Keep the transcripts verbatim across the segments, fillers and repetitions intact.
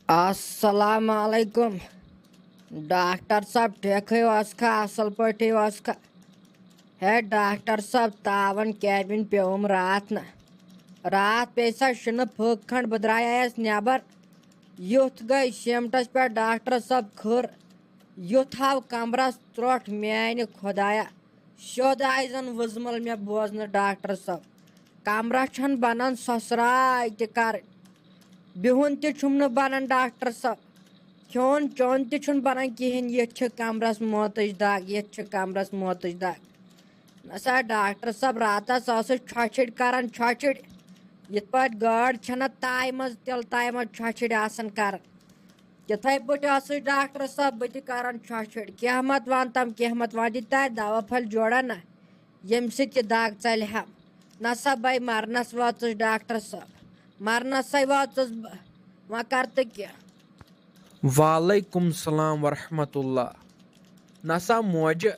السلام علیکم۔ ڈاکٹر صٲب، ٹھیکھٕے اوسکھا؟ اصل پٲٹھۍ اوسکھا؟ ہے ڈاکٹر صٲب، تاون کیبن پیوم راتھ نہ۔ راتھ پیٚیہِ سا شِنہٕ پھٕک کھنڈ، بہٕ درٛایس نٮ۪بر۔ یُتھ گٔے سیمٹس پٮ۪ٹھ ڈاکٹر صٲب کھٕر۔ یُتھ آو کمرس ترٛوٹھ، میانہِ خۄدایا۔ سیوٚد آیہِ زن وٕزمل مےٚ بوزنہٕ ڈاکٹر صٲب۔ کمرس چھنہٕ بنان سۄسراے تہِ کرٕنۍ۔ بِہُن تہِ چھُم نہٕ بنان ڈاکٹر صٲب۔ کھیوٚن چیوٚن تہِ چھُنہٕ بنان کِہیٖنۍ۔ ییٚتہِ چھِ کمرس موتٕچ دگ، ییٚتہِ چھِ کمرس موتٕچ دگ۔ نہ سا ڈاکٹر صٲب، راتس ٲسٕس چھۄچھِڑ کران، چھۄچھِڑ۔ یِتھ پٲٹھۍ گاڈ چھنہ تایہِ منٛز، تِلہٕ تایہِ منٛز چھۄچھِڑ آسان کران، تِتھے پٲٹھۍ ٲسٕس ڈاکٹر صٲب بہٕ تہِ کران چھۄچھِڑ۔ کینٛہہ مت ونتم، کینٛہہ مت ونتم، تہِ تارِ دوا پھلۍ جوڑا نہ، ییٚمہِ سۭتۍ یہِ دگ ژلہِ ہم۔ نہ سا بے مرنس وٲژٕس ڈاکٹر صٲب، مرنسے وٲژٕس بہٕ، وۄنۍ کر تہٕ کینٛہہ۔ وعلیکم السلام ورحمۃ اللہ۔ نسا موجہِ،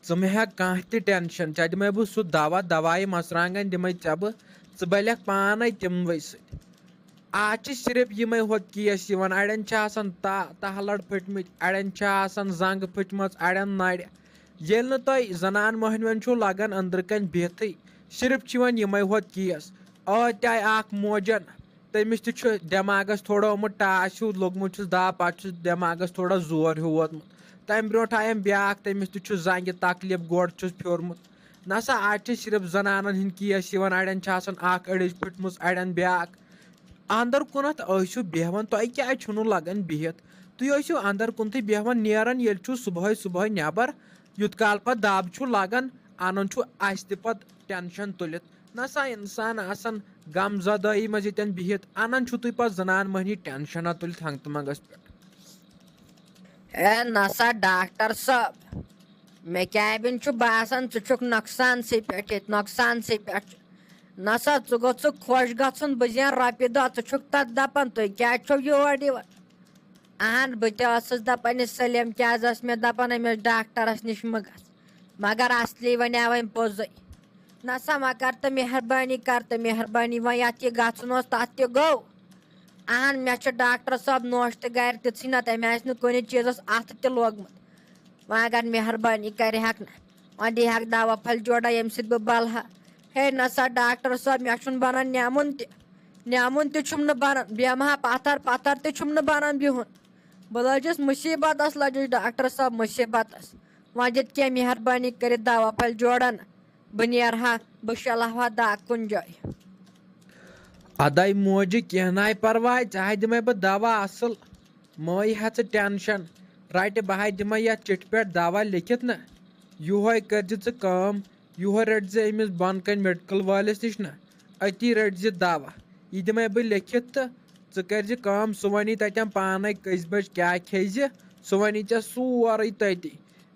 ژٕ مہ ہےٚ کانٛہہ تہِ ٹینشن، ژےٚ دِمے بہٕ سُہ دوا، دوایہِ مرژٕوانٛگن دِمے ژےٚ بہٕ، ژٕ بلکھ پانے تِموٕے سۭتۍ۔ آز چھِ صرف یِمے ہوت کیس یِوان، اڑٮ۪ن چھِ آسان تا تہہ لڑ پھٔٹمٕتۍ، اڑٮ۪ن چھِ آسان زنٛگ پھٔٹمٕژ، اڑٮ۪ن نرِ۔ ییٚلہِ نہٕ تۄہہِ زنان مۄہنوٮ۪ن چھُو لگان أنٛدرٕ کنۍ بِہتھٕے، صرف چھِ یِوان یِمے ہوت کیس۔ ٲدۍ تہِ آیہِ اکھ موجن، تٔمِس تہِ چھُ دٮ۪ماغس تھوڑا آمُت ٹاس ہیوٗ لوٚگمُت چھُس دَب، پتہٕ چھُس دٮ۪ماغس تھوڑا زور ہیوٗ ووتمُت۔ تمہِ برونٛٹھ آیم بیٛاکھ، تٔمِس تہِ چھُ زنٛگہِ تکلیف، گۄڈٕ چھُس پھیوٚرمُت۔ نسا، از چھِ صرف زنانن ہٕنٛدۍ کیس یِوان، اڑٮ۪ن چھِ آسان اکھ أڑِج پھٔٹمٕژ، اڑٮ۪ن بیٛاکھ۔ اندر کُنتھ ٲسِو بیہوان، تۄہہِ کیٛازِ چھُو نہٕ لگان بِہِتھ؟ تُہۍ ٲسِو اندر کُنتھٕے بیہوان، نیران ییٚلہِ چھُو صبحٲے صبحٲے نٮ۪بر، یوٗت کال پتہٕ دَب چھُو لگان، انان چھُو اسہِ تہِ پتہٕ ٹینشن تُلِتھ۔ نسا انسان آسان غم زدٲیی منٛز ییٚتٮ۪ن بِہِتھ، انان چھُو تُہۍ پتہٕ زنان مٔہنی ٹینشنا تُلِتھ ہنٛگتہٕ منٛگس پٮ۪ٹھ۔ اے نسا ڈاکٹر صٲب، مےٚ کیٛابِن چھُ باسان ژٕ چھُکھ نۄقصانسٕے پٮ۪ٹھ ییٚتہِ، نۄقصانسٕے پٮ۪ٹھ۔ نسا ژٕ گوٚژھُکھ خۄش گژھُن، بہٕ زینہٕ رۄپیہِ دہ، ژٕ چھُکھ تتھ دپان تُہۍ کیٛازِ چھِو یور یِوان؟ اہن، بہٕ تہِ ٲسٕس دپان، یہِ سلیٖم کیٛازِ ٲس مےٚ دپان أمِس ڈاکٹرس نِش مہٕ گژھ، مگر اصلی ونے وۄنۍ پوٚزُے۔ نسا وۄنۍ کر تہٕ مہربٲنی، کر تہٕ مہربٲنی، وۄنۍ یتھ یہِ گژھُن اوس تتھ تہِ گوٚو۔ اہن، مےٚ چھُ ڈاکٹر صٲب نوشتہٕ گرِ دِژٕے نہ، تٔمۍ آسہِ نہٕ کُنہِ چیٖزس اتھٕ تہِ لوگمُت۔ وۄنۍ اگر مہربٲنی کرِ ہکھ نہ، وۄنۍ دی ہکھ دوا پھلۍ جوڑا، ییٚمہِ سۭتۍ بہٕ بلہٕ ہا۔ ہے نسا ڈاکٹر صٲب، مےٚ چھُنہٕ بنان نٮ۪مُن تہِ، نٮ۪مُن تہِ چھُم نہٕ بنان، بیٚہمہٕ ہا پتھر پتھر تہِ چھُم نہٕ بنان بِہُن۔ بہٕ لٔجِس مُصیٖبتس، لٔجِس ڈاکٹر صٲب مُصیٖبتس۔ وۄنۍ دِتھ کینٛہہ مہربٲنی کٔرِتھ دوا پھلۍ جوڑا نہ، بہٕ نیرٕ ہا، بہٕ شلہٕ ہا دگ کُنہِ جایہِ۔ ادے موجہِ، کینٛہہ ناے پرواے، ژےٚ ہا دِمے بہٕ دوا اصل، مہٕ ہیٚے ژٕ ٹینشن۔ رٹہِ بہٕ ہا دِمے یتھ چِٹھِ پٮ۪ٹھ دوا لیکھِتھ نہ۔ یُہے کٔرزِ ژٕ کٲم، یُہے رٹزِ أمِس بۄنہٕ کنہِ میڈیکل وٲلِس نِش نہ، أتی رٹزِ دوا۔ یہِ دِمے بہٕ لیکھِتھ تہٕ ژٕ کٔرزِ کٲم، سُہ ونی تتٮ۪ن پانے کٔژِ بجہِ کیٛاہ کھیٚیہِ زِ، سُہ ونی ژےٚ سورُے تٔتی۔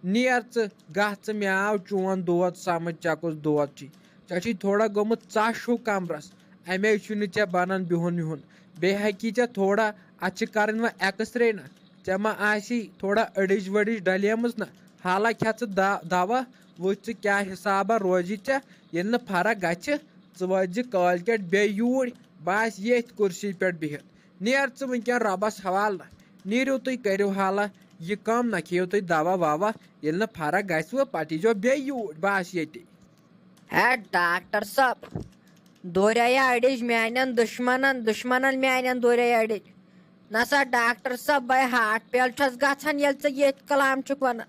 نیر ژٕ، گژھ ژٕ، مےٚ آو چون دود سمجھ، ژےٚ کُس دود چھُے۔ ژےٚ چھُے تھوڑا گوٚمُت ژَش ہیوٗ کمرس، امے چھُنہٕ ژےٚ بنان بِہُن وِہُن۔ بیٚیہِ ہیٚکی ژےٚ تھوڑا، اتھ چھِ کرٕنۍ وۄنۍ ایکس رے نہ، ژےٚ ما آسی تھوڑا أڈِج ؤڈِج ڈلیمٕژ نہ؟ حالہ کھےٚ ژٕ دا-، دوا، وٕچھ ژٕ کیٛاہ حسابہ روزی ژےٚ۔ ییٚلہِ نہٕ فرق گژھِ، ژٕ وٲتۍ زِ کٲلۍ کٮ۪ٹھ بیٚیہِ یوٗرۍ، بہٕ آسہٕ ییٚتھۍ کُرسی پٮ۪ٹھ بِہِتھ۔ نیر ژٕ وٕنکٮ۪ن رۄبس حوالہٕ، نیٖرِو تُہۍ، کٔرِو حالہ یہِ کٲم، نہ کھیٚیِو تُہۍ دوا ووا۔ ییٚلہِ نہٕ فرق گژھِ وۄنۍ، پتہٕ ییٖزیو بیٚیہِ یوٗرۍ، بہٕ آسہٕ ییٚتی۔ ہے ڈاکٹر صٲب، دورے اڑِج میانٮ۪ن دُشمنن، دُشمنن میانٮ۪ن دورے اڑِج۔ نسا ڈاکٹر صٲب، بے ہارٹ فیل چھس گژھان ییٚلہِ ژٕ ییٚتھۍ کلام چھُکھ ونان۔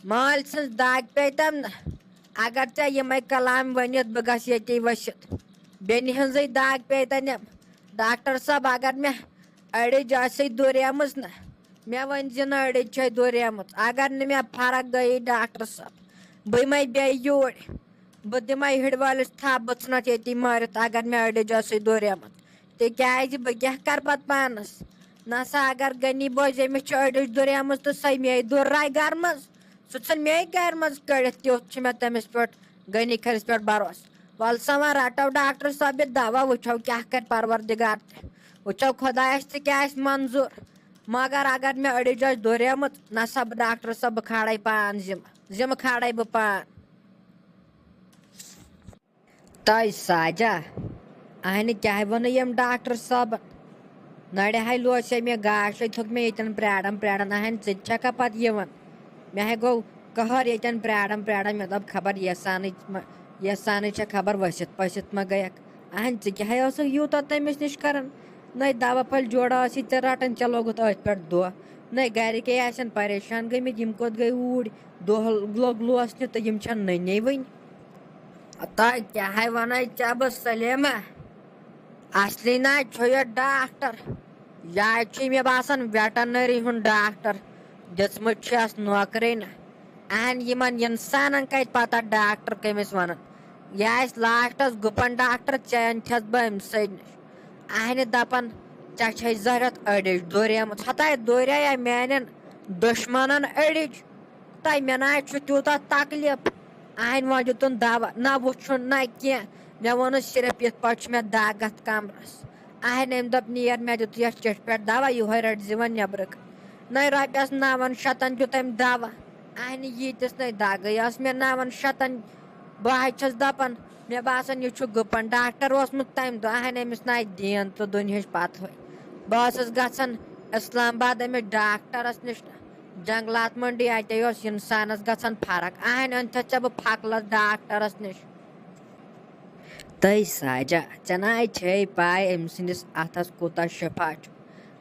مٲلۍ سٕنٛز دگ پیتم نہٕ، اگر ژےٚ یِمے کلام ؤنِتھ بہٕ گژھٕ ییٚتی ؤسِتھ۔ بیٚنہِ ہٕنٛزٕے دگ پیتنم۔ ڈاکٹر صٲب، اگر مےٚ أڑِج آسے دوریمٕژ نہ، مےٚ ؤنۍ زِ نہٕ أڑِج چھے دوریمٕژ۔ اگر نہٕ مےٚ فرق گٔیی ڈاکٹر صٲب، بہٕ یِمے بیٚیہِ یوٗرۍ۔ بہٕ دِمے ہِڑ وٲلِس تھپھ، بہٕ ژھٕنتھ ییٚتی مٲرِتھ، اگر مےٚ أڑِج آسے دوریمٕژ۔ تِکیٛازِ بہٕ کیٛاہ کرٕ پتہٕ پانس؟ نسا اگر غنی بوزِ أمِس چھِ أڑِج دوریمٕژ تہٕ سۄ مے دُرراے گرٕ منٛز، سُہ ژھٕن مے گرِ منٛز کٔڑِتھ، تیُتھ چھُ مےٚ تٔمِس پٮ۪ٹھ، غنی کھٔرِس پٮ۪ٹھ بھروسہٕ۔ وَلہٕ سا وۄنۍ رَٹو ڈاکٹر صٲب یہِ دوا، وٕچھو کیٛاہ کَرِ پَروَردِگار تہِ، وٕچھو خۄدایَس تہِ کیٛاہ آسہِ منظوٗر۔ مگر اگر مےٚ أڑِج آسہِ دوریمٕژ، نہ سا بہٕ ڈاکٹر صٲب، بہٕ کھالے پان ذِمہٕ، ذِمہٕ کھالے بہٕ پان۔ تۄہہِ ساجا، اہنہِ کیٛاہ ووٚنُے ییٚمۍ ڈاکٹر صٲبن؟ نَرِ ہاے لوسے مےٚ گاش، ہے تھوٚک مےٚ ییٚتٮ۪ن پرٛاران پرٛاران۔ اہن، ژٕ تہِ چھَکھا پَتہٕ یِوان؟ مےٚ ہے گوٚو قہر ییٚتٮ۪ن پرٛاران پرٛاران۔ مےٚ دوٚپ، خبر یَسانٕے مہ-، یَسانٕے چھےٚ خبر ؤسِتھ پٔسِتھ ما گٔیَکھ۔ اہن، ژٕ کیٛاہ ہے ٲسٕکھ یوٗتاہ تٔمِس نِش کَران؟ نَے دَوا پھٔلۍ جوڑا ٲسی ژےٚ رَٹان، ژےٚ لوگُتھ أتھۍ پٮ۪ٹھ دۄہ۔ نَے گَرِکے آسن پریشان گٔمٕتۍ، یِم کوٚت گٔے اوٗرۍ؟ دۄہ لوٚگ لوسنہِ تہٕ یِم چھَنہٕ نٔنی وٕنہِ۔ تۄہہِ کیٛاہ ہے وَنَے ژےٚ بہٕ سلیمہ؟ اصلی نہ چھُ یہِ ڈاکٹر، یہِ چھُ مےٚ باسان ویٹرنری ہُنٛد ڈاکٹر، دِژمٕژ چھَس نوکری نہ۔ اہن، یِمن اِنسانن کتہِ پتہ ڈاکٹر کٔمِس وَنان؟ یہِ آسہِ لاسٹس گُپن ڈاکٹر، ژےٚ اَنہٕ چھَس بہٕ أمۍ سٕے نِش۔ اہنہِ دپان، ژےٚ چھے زہرٮ۪تھ أڈِج دوریمٕژ، ہتاے دورییا میانٮ۪ن دُشمنن أڈِج۔ تۄہہِ مےٚ نہ حظ چھُ تیوٗتاہ تکلیٖف۔ اہنہِ وۄنۍ دیُتُن دوا، نہ وٕچھُن نہ کینٛہہ۔ مےٚ ووٚنُس صرف یِتھ پٲٹھۍ چھُ مےٚ دگ اتھ کمرس۔ اہنہِ أمۍ دوٚپ، نیر، مےٚ دیُت یتھ چِٹھِ پٮ۪ٹھ دوا، یِہوے رٔٹۍ زِ وۄنۍ نیبرٕ کنہِ۔ نَے رۄپیس نَون شتن دیُت أمۍ دوا۔ اہنہِ ییٖتِس نَے دگٕے ٲس مےٚ نَون شتن۔ بہٕ حظ چھَس دپان، مےٚ باسان یہِ چھُ گُپن ڈاکٹر اوسمُت تمہِ دۄہ۔ اہنہِ أمِس نَے دین تہٕ دُنہِچ پتہٕے۔ بہٕ ٲسٕس گژھان اسلام آباد أمِس ڈاکٹرس نِش۔ جنگلات منڈی اتے اوس انسانس گژھان فرق۔ اہنہِ أنۍ تھس ژےٚ بہٕ پھکلس ڈاکٹرس نِش۔ تٔے ساجا، ژےٚ نہ چھے پاے أمۍ سٕنٛدِس اتھس کوٗتاہ شفا چھُ۔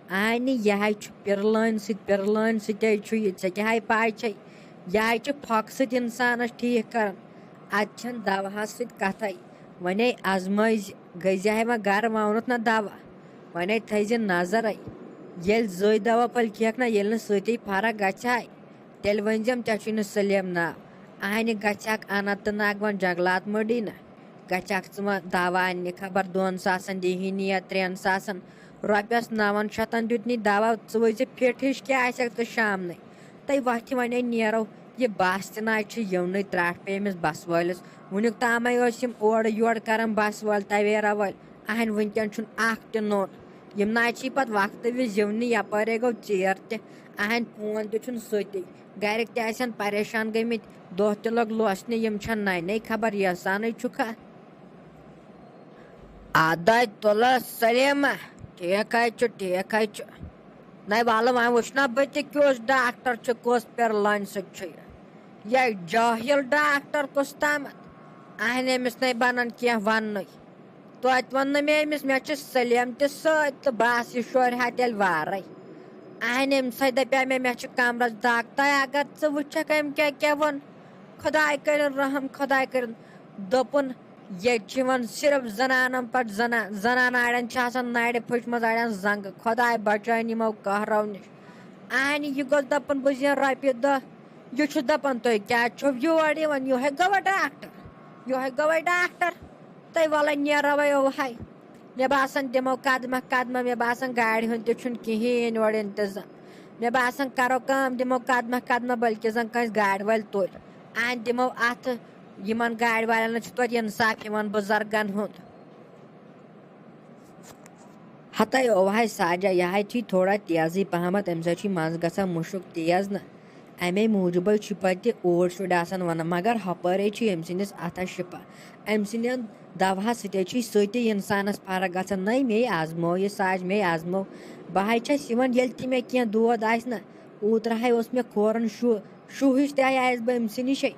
اہنہِ یہِ ہاے چھُ پِرلٲنۍ سۭتۍ، پِرلٲنۍ سۭتۍ ہے چھُ یہِ۔ ژےٚ کیٛاہ ہاے پاے چھے؟ یہِ ہاے چھُ پھۄکہٕ سۭتۍ انسانس ٹھیٖک کران۔ اتہِ چھنہٕ دوہس سۭتۍ کتھے۔ ونے ازمٲے زِ گٔے زِ ہے وۄنۍ گرٕ، وونُتھ نہ دوا۔ ونے تھٲیزِ نظرے۔ ییٚلہِ زٕے دوا پھٔلۍ کھیٚکھ نہ، ییٚلہِ نہٕ سۭتی فرق گژھِ ہاے، تیٚلہِ ؤنۍ زٮ۪م، ژےٚ چھُے نہٕ سلیم ناو۔ اہنہِ گژھِ اکھ اننت ناگ وۄنۍ جنگلات مٔڈی نہ۔ گژھِ اکھ ژٕ وۄنۍ دوا اننہِ، خبر دۄن ساسن دِہی نہٕ یا ترٛٮ۪ن ساسن۔ رۄپیس نَون شتن دیُت نی دوا، ژٕ وٕچھ زِ فِٹ ہِش کیٛاہ آسٮ۪کھ ژٕ شامنٕے۔ تہٕ وۄتھِ وۄنۍ نیرو۔ یہِ بس تہِ نہ چھِ یِونٕے، ترٛٹھ پیٚیہِ أمِس بس وٲلِس۔ وٕنیُک تامے ٲسۍ یِم اورٕ یورٕ کران بس وٲلۍ، تویرا وٲلۍ۔ اہنہِ وٕنکٮ۪ن چھُنہٕ اکھ تہِ نوٚن۔ یِم نہ چھِ پتہٕ وقتہٕ وِزِ یِونٕے، یپٲرے گوٚو ژیر تہِ۔ اہنہِ فون تہِ چھُنہٕ سۭتی۔ گرِکۍ تہِ آسن پریشان گٔمٕتۍ، دۄہ تہِ لوٚگ لوسنہِ، یِم چھَنہٕ نَے نَے خبر یَسانٕے چھُکھا۔ ادے تُلہٕ سلیمہ، ٹھیک حظ چھُ، ٹھیک حظ چھُ۔ نَے وَلہٕ وۄنۍ وٕچھ نا بہٕ تہِ کیُس ڈاکٹر چھُ، کُس پِرلٲنۍ سۭتۍ چھُ یہِ۔ یہِ جٲہِل ڈاکٹر کُس تامَتھ۔ اہنہِ أمِس نَے بَنان کینٛہہ وَننُے۔ توتہِ ووٚن نہٕ مےٚ أمِس، مےٚ چھُ سلیم تہِ سۭتۍ تہٕ بس یہِ شورِ ہا تیٚلہِ وارَے۔ اہنہِ أمۍ سۭتۍ دَپیٛاو مےٚ، مےٚ چھِ کمرس دگ، تۄہہِ اگر ژٕ وٕچھکھ أمۍ کیٛاہ کیٛاہ ووٚن۔ خۄداے کٔرِن رحم، خۄداے کٔرِن۔ دوٚپُن، ییٚتہِ چھِ یِوان صرف زنانن پٮ۪ٹھ زنا-، زنان اَڑٮ۪ن چھِ آسان نَرِ پھٔچمٕژ، اَڑٮ۪ن زنٛگہٕ۔ خۄداے بچٲیِن یِمو قہرو نِش۔ اہنہِ یہِ گوٚژھ دَپُن، بہٕ زینہٕ رۄپیہِ دَہ۔ یہِ چھُ دَپان، تُہۍ کیٛازِ چھِو یور یِوان؟ یِہوٚے گوٚوا ڈاکٹر؟ یِہوٚے گوٚوا ڈاکٹر؟ تہٕ وَلَے نیرو وۄنۍ اوٚوہَے۔ مےٚ باسان دِمو قدمہ قدمہ، مےٚ باسان گاڑِ ہُنٛد تہِ چھُنہٕ کِہیٖنۍ اورٕ انتظام۔ مےٚ باسان کرو کٲم، دِمو قدمہ قدمہ، بلکہِ زن کٲنٛسہِ گاڑِ وٲلۍ تُلۍ۔ اَتھ دِمو اَتھٕ، یِمن گاڑِ والٮ۪ن چھُ توتہِ انصاف یِوان بُزرگن ہُنٛد۔ ہتے اوہاے ساجا، یہِ ہاے چھُے تھوڑا تیزٕے پہمتھ، اَمہِ سۭتۍ چھُے منٛز گژھان مُشُک تیز نہ۔ اَمے موٗجوٗبَے چھُ پَتہٕ اوٗرۍ شُرۍ آسان وَنان، مگر ہۄپٲرے چھُ أمۍ سٕنٛدِس اَتھَس شِفا۔ أمۍ سٕنٛدٮ۪ن دَوہَس سۭتۍ چھُے سۭتی اِنسانَس فرق گژھان۔ نَے مے آزمو یہِ ساج، مے آزمو۔ بہٕ ہاے چھَس یِوان، ییٚلہِ تہِ مےٚ کینٛہہ دود آسہِ نہ، اوترٕ ہاے اوس مےٚ کھورَن شُہ، شُہٕچ تہِ آیس بہٕ أمۍ سٕے نِشے۔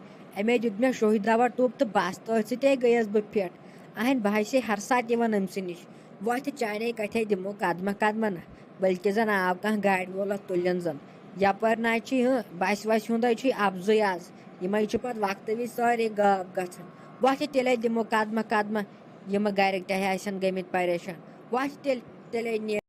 أمے دیُت مےٚ شُہہِ دَوا ٹوٗپ تہٕ بَس، تٔتھۍ سۭتے گٔیَس بہٕ فِٹ۔ اہن، بہٕ ہاے چھَسے ہر ساتہٕ یِوان أمۍ سٕے نِش۔ وۄتھِ چانے کتھے دِمو قدمہ قدمہ نہ، بلکہِ زن آو کانٛہہ گاڑِ وول اتھ تُلِن زن۔ یپٲرۍ نہ چھُے ہُہ بسہِ وسہِ ہُنٛدے چھُے افضُے از۔ یِمے چھِ پتہٕ وقتہٕ وِزِ سٲری غٲب گژھان۔ وۄتھِ تیٚلے دِمو قدمہ قدمہ، یِمہٕ گرِکۍ تہِ آسن گٔمٕتۍ پریشان۔ وۄتھِ تیٚلہِ، تیٚلے نیر۔